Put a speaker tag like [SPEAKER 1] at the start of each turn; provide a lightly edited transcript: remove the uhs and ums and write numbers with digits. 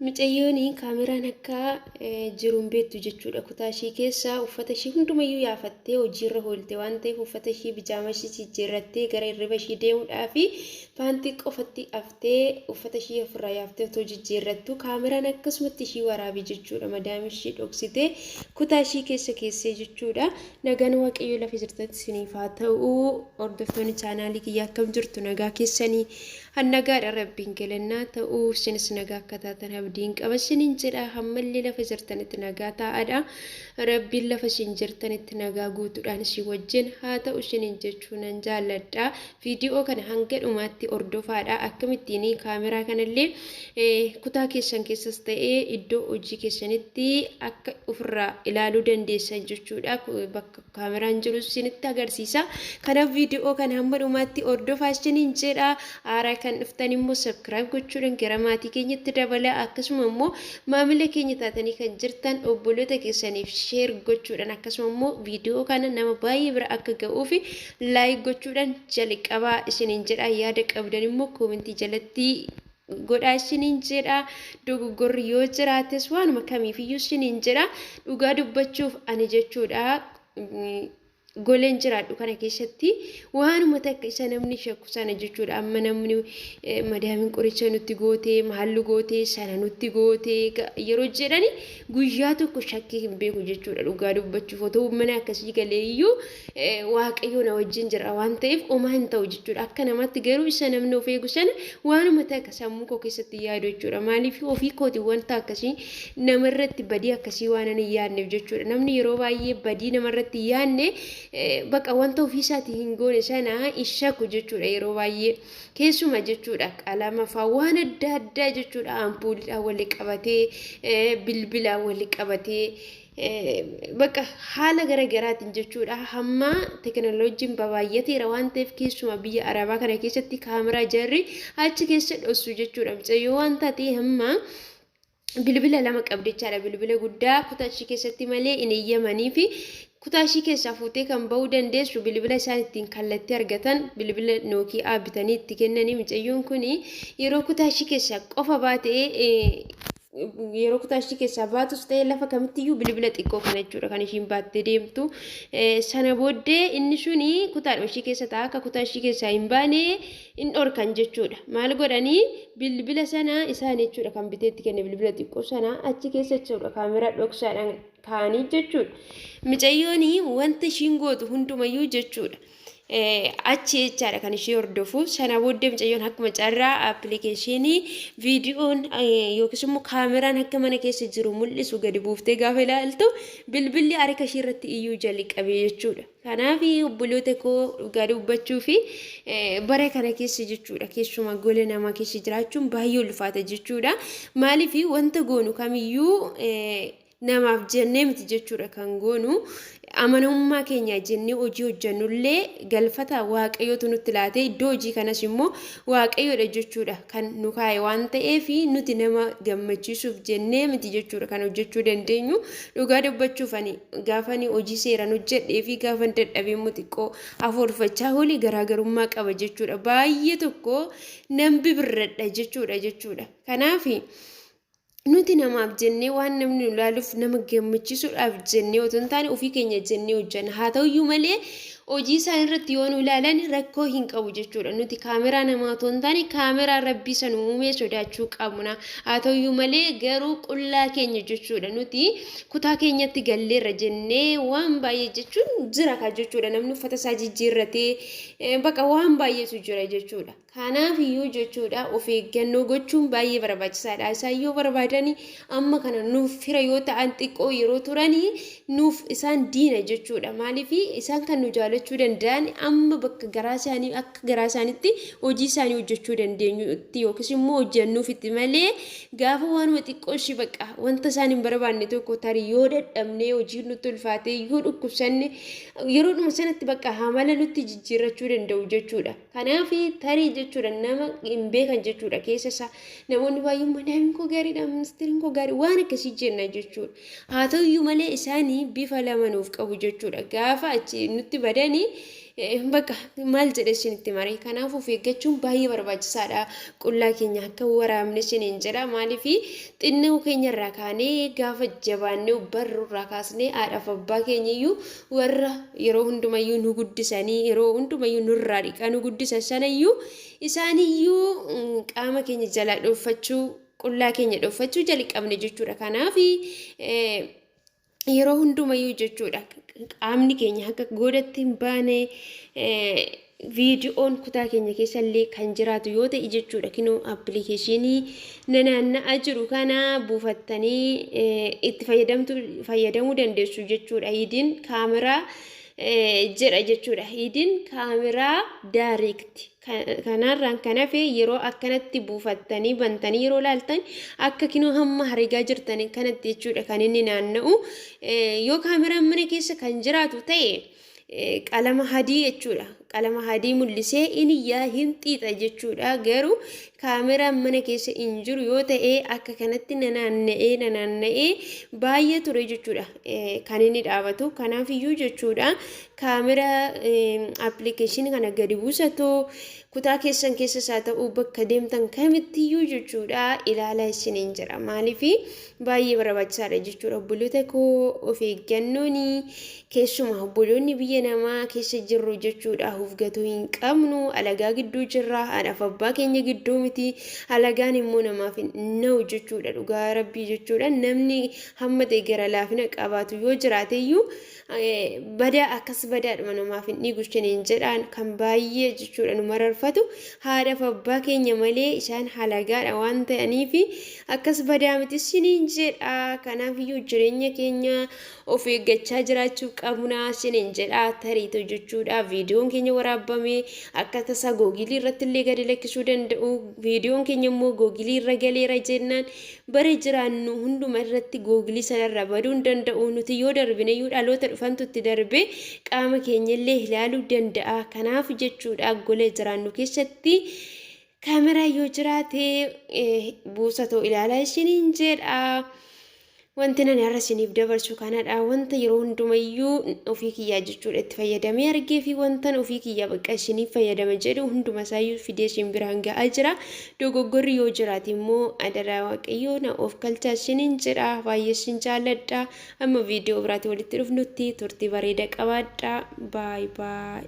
[SPEAKER 1] Micayyoon kaameraan akka jiru hin beektu jechuudha. Kutaa ishii keessa uffata ishii hundumayyuu yaafattee hojiirra oolte waan ta'eef uffata ishii bijaama ishii jijjiirrattee gara hirriba ishii deemuudhaaf paantii qofatti haftee uffata ishii ofirraa yaaftee otoo jijjiirrattu kaameraan akkasumatti ishii waraabe jechuudha. Madaamii ishii dhoksitee kutaa ishii keessa keessee jechuudha. Nagaan Waaqayyoo lafa jirtanitti isiniif haa ta'u. Hordoftoonni chaanaalii kiyyaa akkam jirtu, nagaa keessanii? Han nagaadha, Rabbiin galannaa ta'u. Isinis nagaa akka taatan abdiin qaba isiniin jedha. Ammallee lafa jirtanitti nagaa taa'aadha. Rabbiin lafa isin jirtanitti nagaa guutuudhaan isin wajjin haa ta'u isiniin jechuu nan jaalladha. Viidiyoo kana hanga dhumaatti hordofaadha. Akkamittiin kaameraa kanallee kutaa keessan keessas ta'ee iddoo hojii keessanitti akka ofirraa ilaaluu dandeessan jechuudha. Bakka kaameraan jiru isinitti agarsiisa. Kanaaf viidiyoo kana hamma dhumaatti hordofaa isiniin jedha. Haaraa kan dhuftan immoo subscribe gochuudhaan gara maatii keenyatti dabala. Akkasuma immoo maamila keenya taatanii kan jirtan obboloota keessaniif share gochuudhaan, akkasuma immoo viidiyoo kana nama baay'ee bira akka ga'uuf like gochuudhaan jalqabaa isiniin jedha. Yaada qabdan immoo koomentii jalatti godhaa isiniin jedha. Dogoggorri yoo jiraates waanuma kamiifiyyuu isiniin jedha. Dhugaa dubbachuuf ani jechuudha, goleen jiraadhu kana keessatti waanuma takka isa namni shakku sana jechuudha. Amma namni madaamiin qoricha nutti gootee, maallu gootee, sana nutti gootee yeroo jedhani guyyaa tokko shakkii hin beeku jechuudha. Dhugaa dubbachuuf otoo mana akkasii galee iyyuu Waaqayyo na wajjin jira waan ta'eef homaa hin ta'u jechuudha. Akka namaatti garuu isa namni of eegu sana waanuma takka sammuu koo keessatti yaadu jechuudha. Maaliif, ofii kooti wanta akkasii namarratti badii akkasii waan ani hin yaadneef jechuudha. Namni yeroo baay'ee badii namarratti hin yaadne baqa wanta ofii isaatii hin goone sana hin shakku jechuudha yeroo baay'ee. Keessuma jechuudha, qalama fa'aa, waan adda addaa jechuudha, ampuuliidhaan wali qabatee, bilbilaan wali qabatee, bakka haala gara garaatiin jechuudha. Hamma teekinooloojiin babaay'ateera waan ta'eef, keessumaa biyya Arabaa kana keessatti kaameraa jarri achi keessa dhossu jechuudha. Mucayyoo waan taate hamma bilbila lama qabdi jechaadha. Bilbila guddaa kutaa ishii keessatti malee hin eeyyamanii fi kutaa ishii keessaa fuutee kan ba'uu dandeessu bilbila isaan ittiin kallattii argatan, bilbila Nookiyaa bitanii itti kennanii. Mucayyoon kun yeroo kutaa ishii keessaa qofa baate, yeroo kutaa ishii keessaa baatus ta'e lafa kamittiyyuu, bilbila xiqqoo kana jechuudha kan ishiin baattee deemtu. Sana booddee inni suni kutaadhuma ishii keessa ta'a, akka kutaa ishii keessaa hin baane hin dhorkan jechuudha. Maal godhanii, bilbila sana isaan jechuudha kan biteetti kenne, bilbila xiqqoo sana achi keessa jechuudha kaameraa dhoksaadhaan kaa'anii jechuudha. Mucayyoon wanta ishiin gootu hundumayyuu jechuudha, achi jechaadha kan ishee hordofu. Sana booddee mucayyoon akkuma carraa appilikeeshinii viidiyoon yookiis immoo kaameraan akka mana keessa jiru mul'isu gadi buuftee gaafa ilaaltu, bilbilli harka ishee irratti iyyuu jalqabe jechuudha. Kanaaf obboloota koo, dhugaa dubbachuu fi bara kana keessa jechuudha, keessumaa gola namaa keessa jiraachuun baay'ee ulfaata jechuudha. Maaliif, wanta goonu kamiyyuu namaaf jennee miti jechuudha kan goonu. Amanamummaa keenya jennee hojii hojjannullee galfata Waaqayyootu nutti laate. Iddoo hojii kanas immoo Waaqayyoodha jechuudha kan nu kaa'e waan ta'eef, nuti nama gammachiisuuf jennee miti jechuudha kan hojjechuu dandeenyu. Dhugaa dubbachuuf ani gaafani hojii seeraan hojjedhee fi gaafan dadhabee immoo xiqqoo afoorfachaa oole garaagarummaa qaba jechuudha. Baay'ee tokko nan bibirradha jechuudha. Kanaaf nuti namaaf jennee, waan namni nu ilaaluuf, nama gammachiisuudhaaf jennee otoo hin taane ofii keenya jennee hojjenna. Haa ta'uyyuu malee hojii isaan irratti yoo nu ilaalan rakkoo hin qabu jechuudha. Nuti kaameraa namaa otoo hin taane kaameraa Rabbii san uumee sodaachuu qabna. Haa ta'uyyuu malee garuu qullaa keenya jechuudha. Nuti kutaa keenyatti galleerra jennee waan baay'ee jechuun jira ka jechuudha. Namni uffata isaa jijjiirratee bakka waan baay'eetu jira jechuudha. Kanaaf iyyuu jechuudha, of eeggannoo gochuun baay'ee barbaachisaadha. Isaan yoo barbaadani amma kana nuuf fira yoo ta'an, xiqqoo yeroo turanii nuuf isaan diina jechuudha. Maaliif, isaan kan nu jaalachuu danda'an amma bakka garaa isaanii akka garaa isaaniitti hojii isaanii hojjechuu dandeenyutti yookiis immoo hojjennuufitti malee, gaafa waanuma xiqqoo ishii bakka wanta isaan hin barbaanne tokko tarii yoo dadhabnee, hojiin nutti ulfaatee, yoo dhukkubsanne, yeroodhuma sanatti bakka amala nutti jijjiirrachuu danda'u jechuudha. Kanaaf tarii jechuudha nama hin beekan jechuudha keessa isaa. Namoonni baay'een madaamiin koo gaariidha, ministeeriin koo gaarii, waan akkasii jenna jechuudha. Haa ta'uyyuu malee isaanii bifa lama nuuf qabu jechuudha. Gaafa achi nutti badanii Bakka maal jedhe isinitti mare. Kanaaf of eeggachuun baay'ee barbaachisaadha. Qullaa keenya akka waraabne isiniin jedha. Maaliif xinnoo keenya irraa kaanee gaafa jabaannee barru irraa kaasnee haadhaaf abbaa keenya iyyuu warra yeroo hundumayyuu nu guddisanii, yeroo hundumayyuu nurraa dhiqaa nu guddisan sanayyuu, isaaniyyuu qaama keenya jalaa dhoofachuu, qullaa keenya dhoofachuu jalqabne jechuudha. Kanaaf yeroo hundumayyuu jechuudha, qaamni keenya akka godhatti hin baane, viidiyoon kutaa keenya keessa illee kan jiraatu yoo ta'e jechuudha, kinoo appilikeeshinii nanaanna'aa jiru kana buufattanii itti fayyadamuu dandeessu jechuudha. Hidden camera jedha jechuudha. Hidden camera direct. Kanarraan kan hafe yeroo akkanatti buufattanii bantanii yeroo laaltan, akka kinoo hamma harigaa jirtan kanatti jechuudha kan inni naanna'u. Yoo kaameraan mana keessa kan jiraatu ta'e, qalama hadii jechuudha. Qalama hadii mul'isee inni yaa hin xiixa jechuudha. Garuu kaameraan mana keessa hin jiru yoo ta'e, akka kanatti nanaanna'ee nanaanna'ee baay'ee ture jechuudha kan inni dhaabatu. Kanaaf iyyuu jechuudha, kaameraa appilikeeshinii kana gadi buusatoo kutaa keessan keessas haa ta'u, bakka deemtan kamittiyyuu jechuudha, ilaalaa isiniin jira. Maaliif baay'ee barbaachisaadha jechuudha. Obboloota koo, of eeggannoon keessumaa obboloonni biyya namaa keessa jirru jechuudha, of gatuu hin qabnu. Alagaa gidduu jirra, haadhaaf abbaa keenya gidduu miti. Alagaan immoo namaaf hin na'u jechuudha. Dhugaa rabbii jechuudha, namni hamma ta'e gara laafina qabaatu yoo jiraate iyyuu, badaa akkas badaadhuma namaaf hin dhiigu isiniin jedhaan. Kan baay'ee jechuudha nu mararfatu haadhaaf abbaa keenya malee, isaan halagaadha waan ta'aniif akkas badaa miti isiniin jedha. Kanaaf iyyuu jireenya keenya of eeggachaa jiraachuu qabna isiniin jedha. Tariitu jechuudha, viidiyoon keenya waraabame akka tasaa Googilii irratti illee gadi lakkisuu danda'u. Viidiyoon keenya immoo Googilii irra galeera jennaan, bara jiraannu hunduma irratti Googilii sanarra baduu hin danda'u. Nuti yoo darbine iyyuu, dhaloota dhufantu itti darbe qaama keenya illee ilaaluu danda'a. Kanaaf jechuudha, gola jiraannu keessatti kaameraa yoo jiraate buusatoo ilaalaa isiniin jedha. Wanti nani har'a isiniif dabarsu kanadha. Wanta yeroo hundumayyuu ofii kiyyaa jechuudha itti fayyadamee argee fi wantan ofii kiyyaa bakka isiniif fayyadama jedhu hunduma isaayyuu fidee isin biraan ga'aa jira. Dogoggorri yoo jiraate immoo adaraa Waaqayyoo na of galchaa isiniin jedha. Baay'ee isin jaalladha. Amma viidiyoo biraatti walitti dhufnutti turtii bareeda qabaadha. Baay baay.